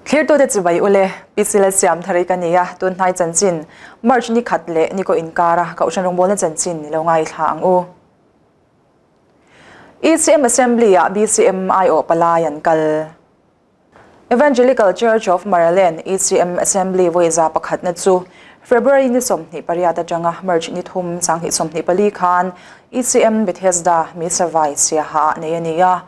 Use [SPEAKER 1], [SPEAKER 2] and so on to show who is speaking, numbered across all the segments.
[SPEAKER 1] Thlirtute chibai ule, Pi Lalsiamthari ka ni a, tunhnai chanchin, March ni khat leh ni kaw inkara Kohhran rawngbawlna chanchin ni lo ngaithla ang u. ECM Assembly-ah BCM aiawh palai an kal. Evangelical Church of Maraland, ECM, Assembly vawiza pakhatna chu February ni 28 atanga March ni thum 2024 khan ECM Bethesda Misavai Siaha ah nei a ni a.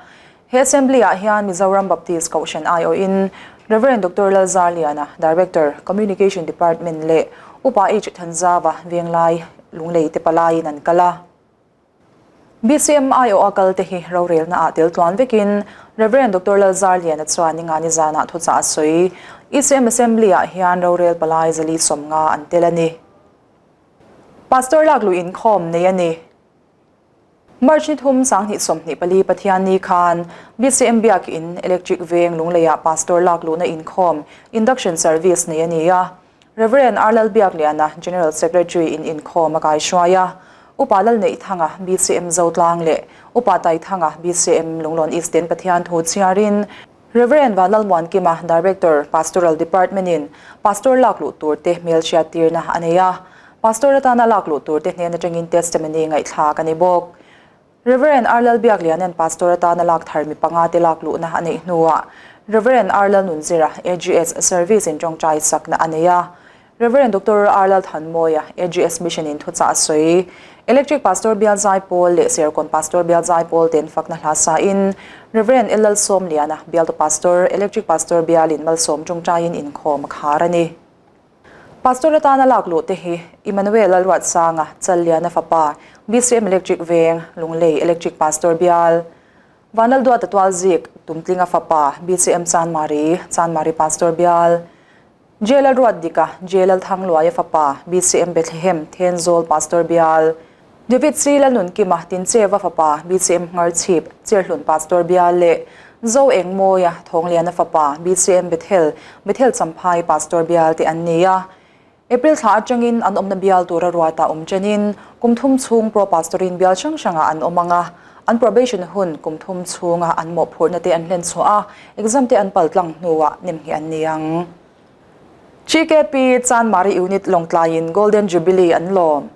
[SPEAKER 1] He Assembly ah hian Mizoram Baptist Kohhran aiawhin Rev. Doctor Lalzarliana, Director, Communication Department leh Upa H Thanzava, Venglai, Lunglei te palaiin an kal a. BCM aiawha kal te hi rorelna ah tel tluan vekin Rev. Doctor Lalzarliana chuan ninga ni zanah thuchah a sawi. ECM Assembly ah hian rorel palai zali 50 an tel a ni. Pastor lak luh inkhawm nei a ni. March ni thum 2024 Pathianni khan BCM Biakin Electric Veng Lungleiah Pastor lak luhna inkhawm Induction Service nei a ni a. Rev. R. Lalbiakliana, General Secretary in inkhawm a kaihruai a, Upa Lalneihthanga, BCM Zotlang leh Upa Taithanga, BCM Lunglawn East ten Pathian thu chhiarin Rev. Vanlalmuankima, Director, Pastoral Department in Pastor lak luh tur te hmelhriat tirna a nei a, Pastor atana lak luh tur te hnen atangin testimony ngaihthlak a ni bawk. Rev. R. Lalbiakliana'n Pastor atana lak thar mi panga te lak luhna a neih hnuah Rev. R. Lalnunzira, AGS, Service in tawngtai sakna a nei a. Rev. Doctor R. Lalthanmawia, AGS Mission in thuchah a sawi. Electric Pastor Bial Zaipawl leh Serkawn Pastor Bial Zaipawl ten fakna hla sain Rev. L. Lalsawmliana, Bialtu Pastor, Electric Pastor Bialin malsawm tawngtaiin inkhawm a khar a ni. Pastor atana lak luh te hi Emmanuel Lalruatsanga, Challiana fapa, BCM Electric Veng, Lunglei Electric Pastor Bial, Vanlalduata Tualzik, Tumtlinga fapa, BCM Chanmari, Chanmari Pastor Bial, J Lalruatdika, J Lalthangluaia fapa, BCM Bethlehem, Thenzawl Pastor Bial, David C Lalnunkima, Tincheva fapa, BCM Ngharchhip, Cherhlun Pastor Bial leh Zo Engmawia, Thawngliana fapa, BCM Bethel, Bethel Champhai Pastor Bial te an ni a. April thla atangin an awmna bial tura ruata awm chenin kum thum chhung Pro Pastorin bial hrang hrangah an awm ang a, an probation hun kum thum chhunga an mawhphurhna te an hlen chhuah a, exam te an pal tlang hnuah nemngheh an ni ang. GKP Chanmari Unit Lawngtlaiin Golden Jubilee an lawm.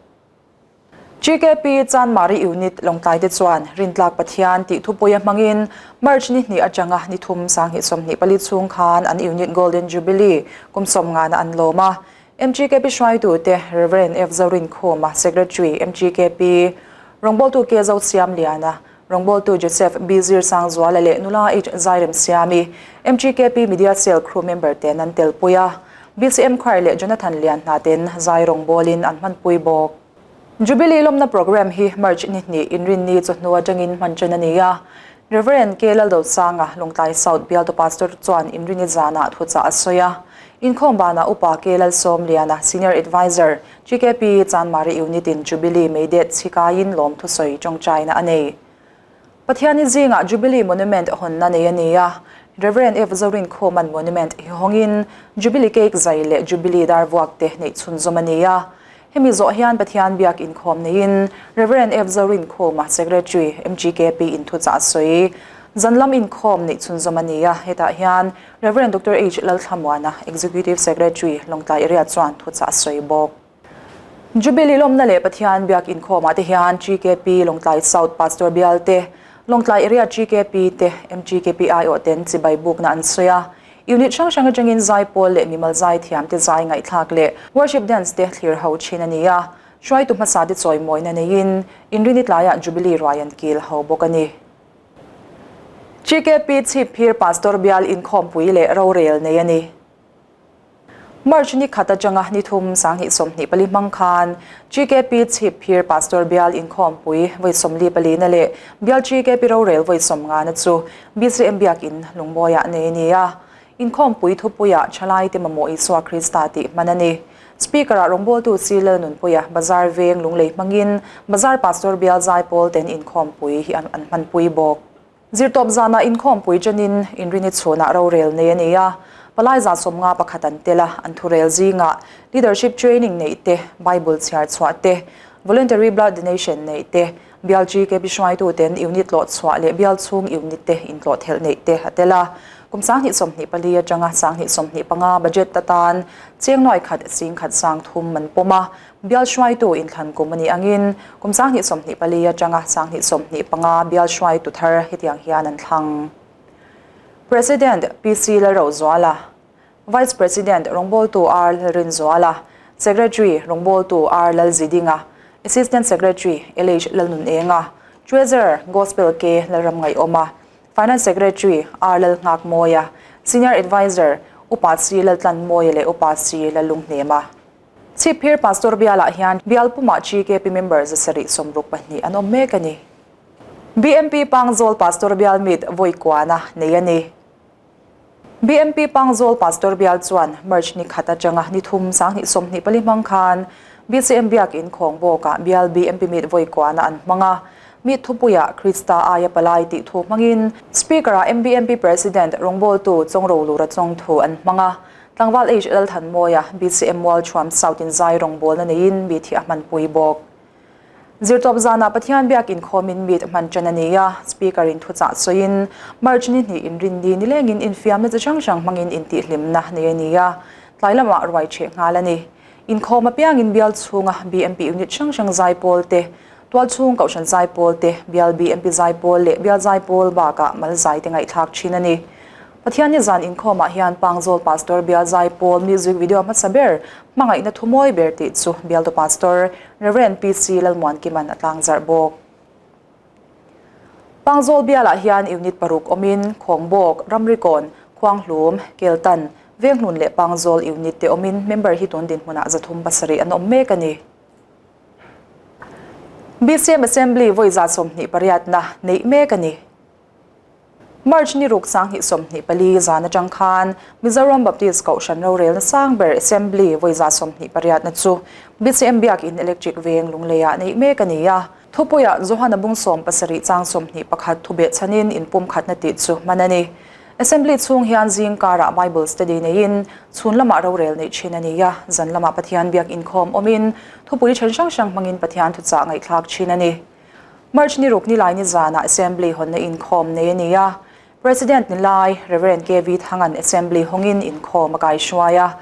[SPEAKER 1] GKP Chanmari Unit Lawngtlai te chuan Rintlak Pathian tih thupuia hmangin March ni hnih atanga ni thum 2024 chhung khan an Unit Golden Jubilee kum 50 na an lawm a. MGKP hruaitute Rev. F Zorinkhuma, Secretary, MGKP, Rawngbawltu K Zosiamliana, Rawngbawltu Joseph B Zirsangzuala leh nula H Zairemsiami, MGKP Media Cell crew member ten an telpui a. BCM Choir leh Jonathan Lian hna ten zai rawngbawlin an hmanpui bawk. Jubilee lawmna programme hi March ni hnih Inrinni chawhnu atangin hman ṭan a ni a. Rev. K Laldosanga, Lawngtlai South bialtu Pastor chuan Inrinni zanah thuchah a sawi a. Inkhawm banah Upa K Lalsawmliana, Senior Adviser, GKP Chanmari Unit in Jubilee Meidet chhikaiin lawm thusawi tawngtaina a nei. Pathiani zingah Jubilee Monument hawnna nei a ni a, Rev. F Zorinkhawman Monument hi hawngin Jubilee Cake zai leh Jubilee dar vuak te neih chhunzawm a ni a. Hemi zawh hian Pathian biak inkhawm neiin Rev. F Zorinkhawma, Secretary, MGKP in thuchah a sawi. Zan lam inkhawm neih chhunzawm a ni a, hetah hian Rev. Doctor H Lalthlamuana, Executive Secretary, Lawngtlai Area chuan thuchah a sawi bawk. Jubilee lawmna leh Pathian biak inkhawmah te hian GKP Lawngtlai South Pastor Bial te, Lawngtlai Area GKP te, MGKP aiawh ten chibai bukna an sawi a. Unit hrang hrang atangin zaipawl leh mimal zaithiam te zai ngaihthlak leh worship dance te thlir ho thin a ni a. Hruaitu hmasa te chawimawina neiin Inrini tlaiah Jubilee ruai an kil ho bawk a ni. GKP Chhipphir Pastor Bial inkhawmpui leh rorel nei a ni. March ni khat atanga ni thum 2024 hmang khan GKP Chhipphir Pastor Bial inkhawmpui vawi 44 na leh Bial GKP rorel vawi 50 na chu BCM Biakin Lungmawiah nei a ni a. Inkhawmpui thupuiah Thalaite mamawh Isua Krista tih hman a ni. Speaker-ah rawngbawltu Si Lalnunpuia Bazar Veng Lunglei hmangin Bazar Pastor Bial Zaipawl ten inkhawmpui hi an hmanpui bawk. Zirtawp zanah inkhawmpui chenin Inrini chhunah rorel nei a ni a, palai 51 an tel a, an thurel zingah Leadership Training neih te, Bible chhiar chhuah te, Voluntary Blood Donation neih te, Bial GKP hruaituten Unit tlawh chhuah leh Bial chhung Unit te intlawh thelh neih te a tel a. Kum 2024 atanga 2025 budget atan cheng nuai khat sing khat sang thum an pawm a, bial hruaitu inthlan kum a nih angin kum 2024 atanga 2025 bial hruaitu thar hetiang hian an thlang. President PC Lalrozuala, Vice President rawngbawltu R Lalrinzuala, Secretary rawngbawltu R Lalzidinga, Assistant Secretary LH Lalnunenga, Treasurer Gospel K Lalramngaihawma, Finance Secretary R Lalnghakmawia, Senior Adviser Upa C Laltlanmawia leh Upa C Lalunghnema. Chhipphir Pastor bialah hian bial pumah GKP member 762 an awm mek a ni. BMP Pangzawl Pastor bial meet vawi kuana nei a ni. BMP Pangzawl Pastor bial chuan March ni khat atanga ni thum 2024 hmang khan BCM Biakin Khawngbawkah bial BMP meet vawi kuana an hmang a. Meet thupuiah Krista aia palai tih thu hmangin Speaker-ah MBMP President rawngbawltu Chawngro Lura chawng thu an hmang a. Tlangval H Lalthanmawia BCM Mualthuam South in zai rawngbawlna neiin meet hi a hmanpui bawk. Zirtawp zanah Pathian biak inkhawmin meet hman ṭan a ni a, Speaker in thuchah sawiin March ni hnih inrinni nilengin infiamna chi hrang hrang hmangin intihhlimna nei a ni a, tlai lamah ruai ṭheh nghal a ni. Inkhawm apiangin bial chhunga BMP unit hrang hrang zaipawl te, tual chhung kohhran zaipawl te, bial BMP zaipawl leh bial zaipawl bakah mal zai te ngaihthlak ṭhin a ni. Pathian ni zan inkhawmah hian Pangzawl Pastor bial zaipawl music video hmasa ber hmangaihna thu mawi ber tih chu bialtu Pastor Rev. PC Lalmuankiman a tlangzarh bawk. Pangzawl bialah hian unit paruk awmin Khawngbawk, Ramrikawn, Khuanghlum, Keltan, Venghlun leh Pangzawl unit te awmin member hi tun dinhmunah 307 an awm mek a ni. BCM Assembly vawi 28 na neih mek a ni. March ni ruk 2024 zan atang khan Mizoram Baptist Kohhran rorelna sang ber Assembly vawi 28 na chu BCM Biakin Electric Veng Lungleiah neih mek a ni a. Thupuiah Johana bung 70 chang 21 thu behchhanin inpumkhatna tih chu hman a ni. Assembly chhung hian zing karah Bible study neiin chhun lamah rorel neih thin a ni a, zan lamah Pathian biak inkhawm awmin thupui then hrang hrang hmangin Pathian thuchah ngaihthlak thin a ni. March ni ruk nilai ni zanah Assembly hawnna inkhawm nei a ni a, President nilai Rev. KV Thangan Assembly hawngin inkhawm a kaihruai a.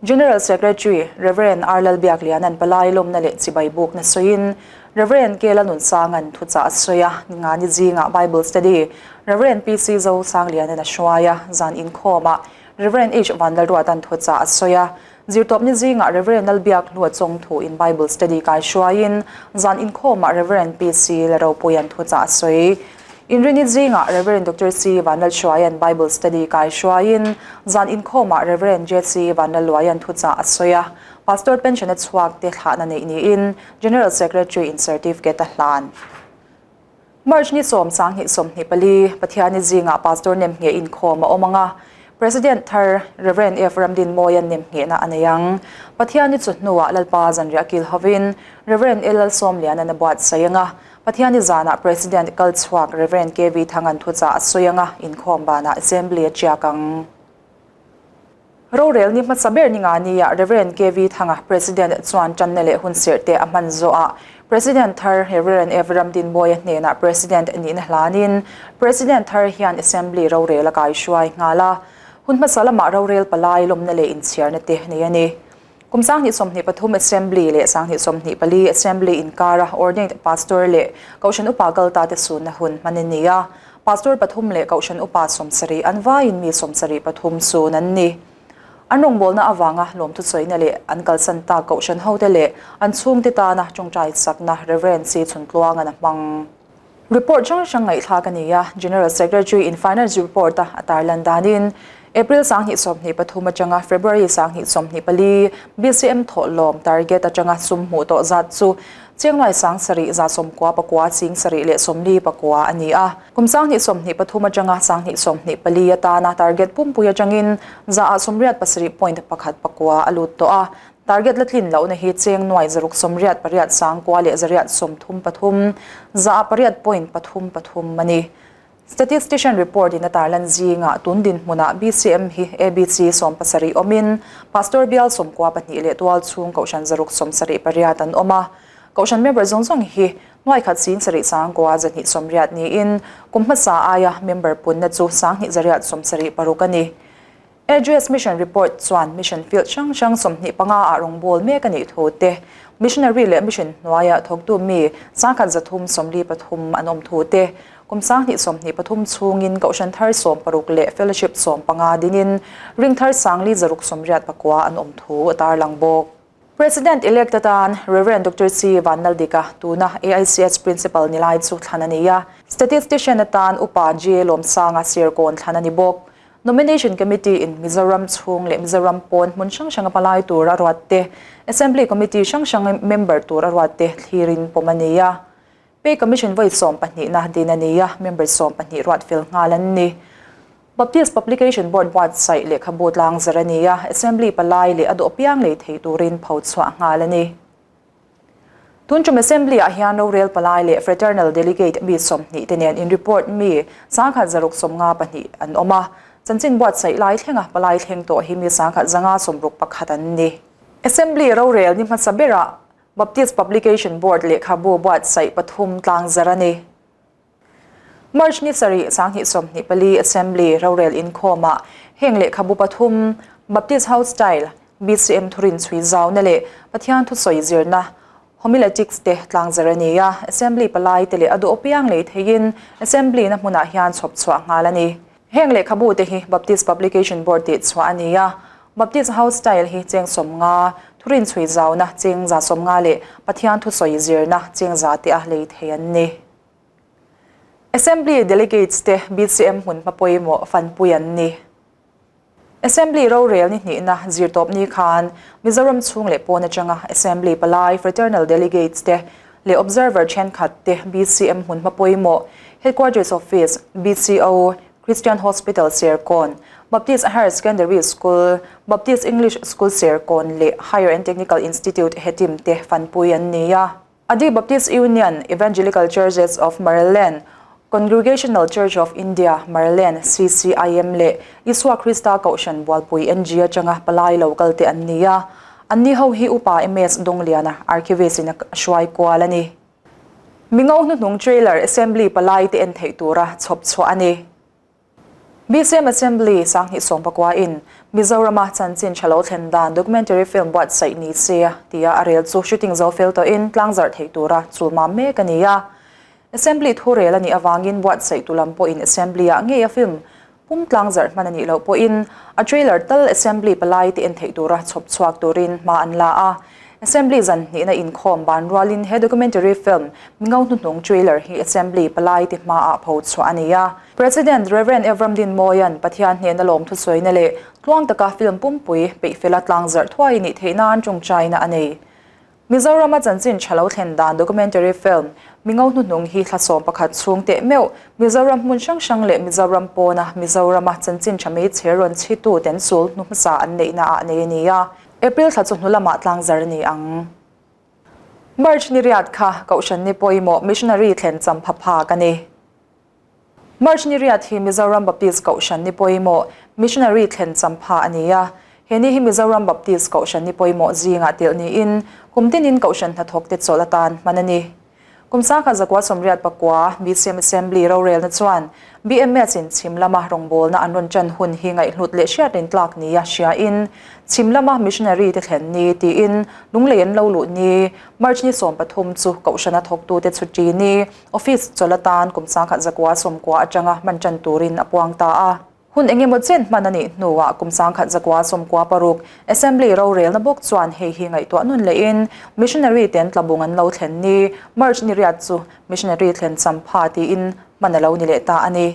[SPEAKER 1] General Secretary Rev. R Lalbiakliana'n palai lawmna leh chibai bukna sawiin Rev. K Lalnunsanga'n thuchah a sawi a, Ningani zingah Bible Study Rev. PC Zosangliana'n a hruai a, zan inkhawmah Rev. H Vanlalruata'n thuchah a sawi a, Zirtawpni zingah Rev. Lalbiak Hlua Chawng thuin Bible Study kai hruaiin zan inkhawmah Rev. PC Laropuia'n thuchah a sawi. Inrini zingah Rev. Doctor C Vanlalhruaia'n Bible Study kai hruaiin zan inkhawmah Rev. JC Vanlalluaia'n thuchah a sawi a. Pastor pension a chhuak te thlahna neih niin General Secretary in certificate a hlan. March ni sawm 2024, Pathiani zingah Pastor nemngheh inkhawm a awm ang a, President thar Rev. F. Ramdinmawia'n nemnghehna a nei ang. Pathiani chu hnuah Lalpa zanriah kil hovin Rev. L. Lalsawmliana'n a buatsaih ang a, Pathiani zanah President kal chhuak Rev. KV Thanga'n thuchah a sawi ang a, inkhawm banah Assembly a tiak ang. Rorel ni hmasa ber ni nga nia Rev. KV Thanga, President chuan tanna leh hun serh te a hman zawhah President thar Rev. Ev. Ramdinmawia hnenah President nihna hlanin President thar hian Assembly rorel a kaihruai nghal a. Hun hmasa lamah rorel palai lawmna leh inchhiarna te nei a ni. Kum 2023 Assembly leh 2024 Assembly inkara Ordained Pastor leh Kohhran Upa kalta te sunna hun hman a ni a. Pastor pathum leh Kohhran Upa 70 an vaiin mi 73 sun an ni. An rawngbawlna avanga lawmthuchawina leh an kalsan tak Kohhran hote leh an chhungte tana tawngtai chakna Rev. C. Chhuntluanga'n a hmang. Report hrang hrang ngaihthlak a ni a, General Secretary in Finance Report a a tarlan danin April 2023 atanga February 2024 BCM thawhlawm target atanga sum hmuh tawh zat chu Chiangmai 7999 749 a ni a. Kum 2023 atanga 2024 atana target pumpui atangin 87.19 a lut tawh a. Target la tlin lohna hi cheng nuai 688 9 leh 133, 8.33 a ni. Statistician report in a tarlan zingah tun dinhmunah BCM hi ABC 70 awmin Pastor bial 92 leh tual chhung kohhran 678 an awm a. Kohhran member zawng zawng hi nuaikhat 70 sangkua 280 niin kum hmasa aia member punna chu 20 zariat 76 a ni. AGS Mission Report chuan Mission Field hrang hrang 25 ah rawngbâwl mek a nih thu te, Missionary leh Mission hnuaia thawktu mi 1343 an awm thu te, kum 2023 chhungin Kohhran thar 16 leh Fellowship 15 dinin ring thar 4689 an awm thu a tarlang bawk. President-elect atan Rev. Doctor C. Vanlaldika tuna AICS Principal ni lai chu thlan a ni a, Statistician atan Upa G. Lawmsanga Sirkawn thlan a ni bawk. Nomination Committee in Mizoram chhung leh Mizoram pawn hmun hrang hranga palai tur a ruat te, Assembly Committee hrang hrang member tur a ruat te thlirin pawm a ni a. Pay Commission vawi sawmpahnihna din a ni a, member 12 ruat fel nghal an ni. Baptist Publication Board buatsaih lehkhabu tlangzar a ni a, Assembly palai leh a dawh piang lei thei turin pho chhuah nghal a ni. Tun tum Assembly ah hian rorel palai leh Fraternal Delegate mi 20 te nen in report mi 1192 an awm a, chanchin buatsaih lai thlenga palai thleng tawh hi mi 1561 an ni. Assembly rorel ni hmasa berah Baptist Publication Board lehkhabu buatsaih pathum tlangzar a ni. March ni sarih 2024 Assembly rorel inkhawmah heng lehkhabu pathum Baptist House Style, BCM thurin chhui zauna leh Pathian thusawi zirna, Homiletics te tlangzar a ni a, Assembly palai te leh a duh apiang lei theiin Assembly na hmunah hian chhawp chhuah nghal a ni. Heng lehkhabu te hi Baptist Publication Board tih chhuah a ni a, Baptist House Style hi cheng 50, thurin chhui zauna cheng 150 leh Pathian thusawi zirna cheng 100 te a lei thei an ni. Assembly Delegates te BCM hmun hma pawimawh fanpui an ni. Assembly rorel ni hnihna zirtawp ni khan Mizoram chhung leh pawn atanga Assembly palai Fraternal Delegates te leh Observer thenkhat te BCM hmun hma pawimawh Headquarters Office, BCO, Christian Hospital Serkawn, Baptist Higher Secondary School, Baptist English School Serkawn leh Higher and Technical Institute Hetim te fanpui an ni a. Adi Baptist Union, Evangelical Churches of Maraland, Congregational Church of India, Maraland, CCIM, leh Isua Krista Kohhran Bualpui NG atanga palai lo kal te an ni a. Anni ho hi Upa MS Dongliana, Archivist in a hruai kual a ni. Mingo hnuhnung trailer Assembly palai te en theih tura chhawp chhuah a ni. BCM Assembly 2019 in Mizorama chanchin tha lo thlen dan documentary film buatsaih ni se tia a rel chu shooting zo fel tawhin tlangzarh theih tura chulmam mek a ni a. Assembly thu rel a nih avangin buatsaih tu lam pawhin Assembly ah ngei a film pum tlangzarh hman a nih loh pawhin a trailer tal Assembly palai te en theih tura chhawp chhuak turin hma an la a. Assembly zan hnihna inkhawm ban rualin he documentary film Mingo hnuhnung trailer hi Assembly palai te hmaah pho chhuah a ni a. President Rev. Evram Dinmawia'n Pathian hnena lawm thusawiina leh tluang taka film pumpui peihfela tlangzarh thuai nih theih nan tawngtaina a nei. Mizorama chanchin tha lo thlen dan documentary film Mingo hnuhnung hi thla 11 chhung teh meuh Mizoram hmun hrang hrang leh Mizoram pawna Mizorama chanchin tha meichher rawn chhitu ten sul hnu hmasa an neihna ah nei a ni a. April thla chu hnu lamah tlangzar a ni ang. March ni riat kha Kohhran ni pawimawh Missionary thlen champha phak a ni. March ni riat hi Mizoram Baptist Kohhran ni pawimawh Missionary thlen champha a ni a. He ni hi Mizoram Baptist Kohhran ni pawimawh zingah telh niin kum tinin Kohhran hnathawkte chawlh atan hman a ni. Kum 1989 BCM Assembly rorelna chuan BMS in chhim lama rawngbawlna an rawn ṭan hun hi ngaihhlut leh hriatrin tlak nia hriain chhim lama missionary te thlen ni tiin Lunglei an lo luh ni March ni 13 chu Kohhrana thawktute chhuṭi ni Office chawlh atan kum 1990 atanga hman tan turin a puang ta a. Hun eng emaw chen hman a nih hnuah kum 1996 Assembly rorelna bawk chuan hei hi ngaihtuah nun lehin Missionary ten tlabung an lo thlen ni March ni riat chu Missionary thlen champha tiin hman a lo ni leh ta a ni.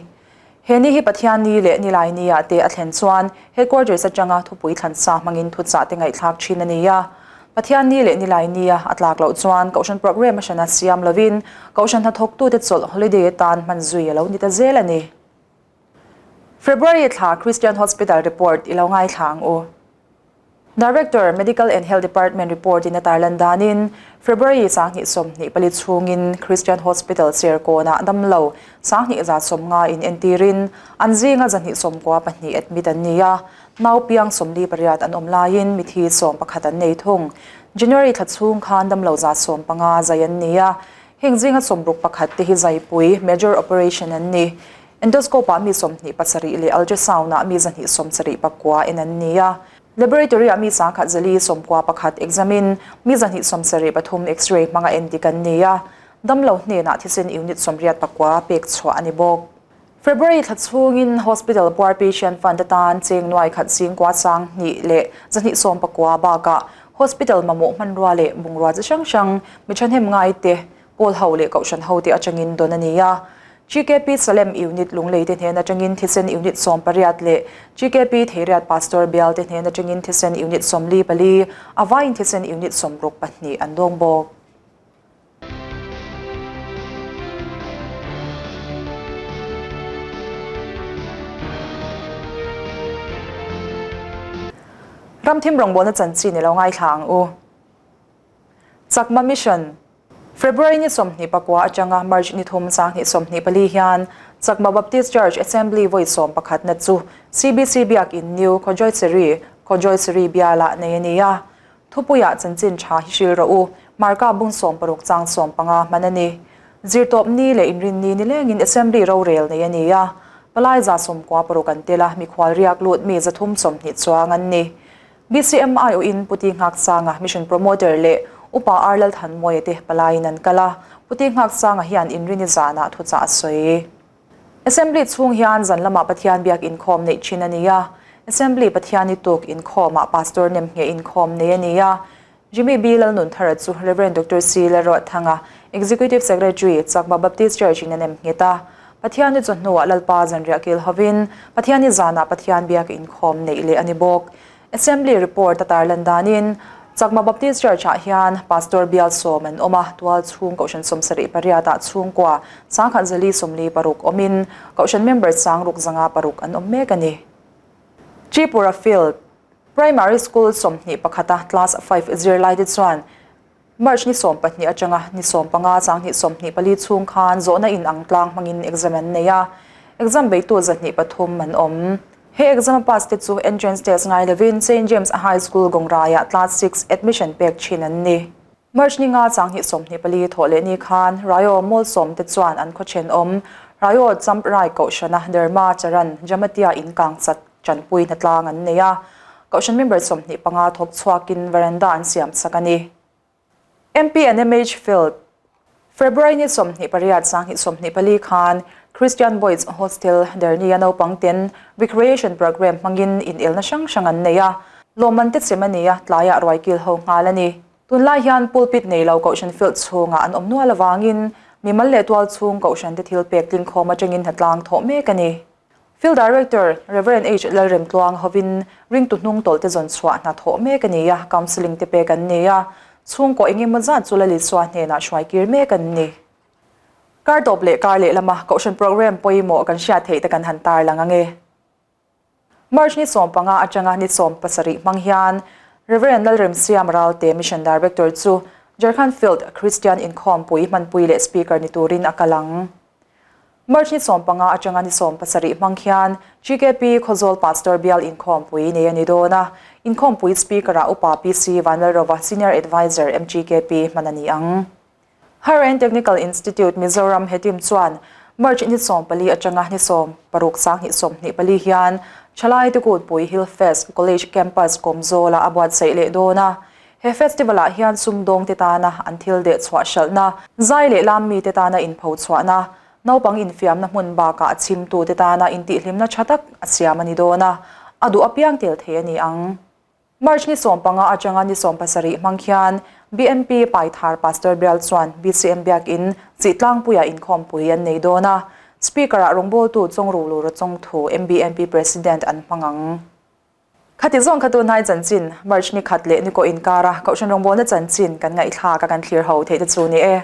[SPEAKER 1] He ni hi Pathian ni leh Nilai ni ah te a thlen chuan Headquarters atanga thupui thlansa hmangin thuchah te ngaihthlak thin a ni a. Pathian ni leh Nilai ni a a tlak loh chuan Kohhran programme a hrana siam lovin Kohhran hnathawktute chawlh holiday atan hman zui a lo ni ta zel a ni. February thla Christian Hospital report i lo ngaithla ang u. Director, Medical and Health Department report in a tarlan danin February 2024 chhungin Christian Hospital Serkawnah damlo 2150 in entirin an zinga 294 admit an ni a, nau piang 48 an awm laiin mithi 11 an nei thung. January thla chhung khan damlo 150 zai an ni a, heng zinga 61 te hi zaipui, major operation, an ni. Endoscope-ah mi 27 leh ultrasound-ah mi 279 en an ni a. Laboratory-ah mi 1491 examine, mi 273 X-ray hmanga en dik an ni a. Damlo hnenah thisen unit 89 pek chhuah a ni bawk. February thla chhungin Hospital Poor Patient Fund atan cheng nuai khat zingkua 2000 leh 219 bakah Hospital mamawh hmanrua leh bungrua chi hrang hrang mi thahnem ngaite pawl ho leh kohhran hote atangin dawn a ni a. GKP Salem Unit Lunglei te hnen atangin thisen unit 18 leh GKP Theiriat Pastor Bial te hnen atangin thisen unit 44, a vaiin thisen unit 62 an dawng bawk. Ramthim rawngbawlna chanchin i lo ngaithla ang u. Chakma Mission, February ni 29 atanga March ni thum 2024 hian Chakma Baptist Church Assembly vawi sawmpakhatna chu CBC Biakin New Khojoiseri, Khojoiseri bialah nei a ni a. Thupuiah chanchin tha hi hril rawh u, Marka bung 60 chang 15 hman a ni. Zirtawp ni leh inrinni ni lengin Assembly rorel nei a ni a, palai 96 an tel a, mikhual riak lut mi 320 chuang an ni. BCM aiawhin Puti Nghaksanga Mission Promoter leh Upa R Lalthanmawia te palaiin an kal a, Puti Nghaksanga hian inrini zanah thuchah a sawi. Assembly chhung hian zan lamah Pathian biak inkhawm neih thin a ni a, Assembly Pathiani tuk inkhawmah Pastor nemngheh inkhawm nei a ni a. Jimmy B. Lalnunthara chu Rev. Doctor C. Lalruatthanga, Executive Secretary, Chakma Baptist Church in a nemnghet a. Pathiani chawhnuah Lalpa zanriah kil hovin Pathiani zanah Pathian biak inkhawm neih leh a ni bawk. Assembly report a tarlan danin, Chakma Baptist Church-ah hian Pastor bial sawm an awm a, tual chhung Kohhran 78 ah chhungkua 1446 awmin, Kohhran member 6606 an awm mek a ni. Tripura Field Primary School 21 a Class 5 zirlaite chuan March ni 12 atanga ni 15 2024 chhung khan zawhna in ang tlang hmangin exam an nei a, exam beitu 203 an awm. He exam a pass te chu entrance test ngai lovin Saint James High School Gawngraiah class 6 admission pek thin an ni. March ni nga 2024 thawh leh ni khan Raio Mall sawm te chuan an khaw thenawm Raio Champ Rai Kohhrana Dharma Charan Jamatia in kang chat tanpui hnatlang an nei a, Kohhran member 25 thawk chhuakin veranda an siam sak a ni. MP and MH Field, February ni 28 2024 khan Christian Boys Hostel Dernia naupang ten recreation programme hmangin inelna hrang hrang an nei a, lawmman te chem a ni a, tlaiah ruai kil ho nghal a ni. Tunlai hian pulpit nei lo Kohhran field chhungah an awm nual avangin mimal leh tual chhung Kohhran te thil pek tlingkhawm atangin hnatlang thawh mek a ni. Field Director, Rev. H. Lalremtluang hovin ringtu hnung tawlh te zawn chhuah hna thawh mek a ni a, counselling te pek an ni a, chhungkaw eng emaw zat chu Lalisua hnenah hruai kir mek an ni. Kar tawp leh kar leh lama Kohhran programme pawimawh kan hriat theih te kan han tarlang ang e. March ni 15 atanga ni 17 hmang hian Rev. Lalremsiam Ralte Mission Director chu Jharkhand Field Christian Inkhawmpui hmanpui leh Speaker ni turin a kal ang. March ni 15 atanga ni 17 hmang khian GKP Khawzawl Pastor Bial Inkhawmpui nei a ni dawn a, Inkhawmpui Speaker-ah Upa PC Vanlalrova Senior Adviser MGKP hman a ni ang. Higher and Technical Institute Mizoram he team chuan March ni 14 atanga ni 6 2024 hian Thalai Tukutpui Hill Fest College Campus Kawmzawlah a buatsaih leh dawn a. He festival-ah hian sumdawngte tana an thil deh chhuah hralhna, zai leh lam mite tana inpho chhuahna, naupang infiamna hmun bakah chhimtute tana intihhlimna tha tak a siam a ni dawn a, a duh apiang tel thei a ni ang. March ni 15 atanga ni 17 hmang hian BNP Paithar Pastor Bial chuan BCM Biakin Chihtlangpuia inkhawmpui an nei dawn a, Speaker-ah rawngbawltu Chawngrulu Rawchawngthu MBNP President an hmang ang. Khati zawng kha tunhai chanchin, March ni khat leh ni kaw inkara Kohhran rawngbawlna chanchin kan ngaihthlak a kan thlir ho theih te chu ni e.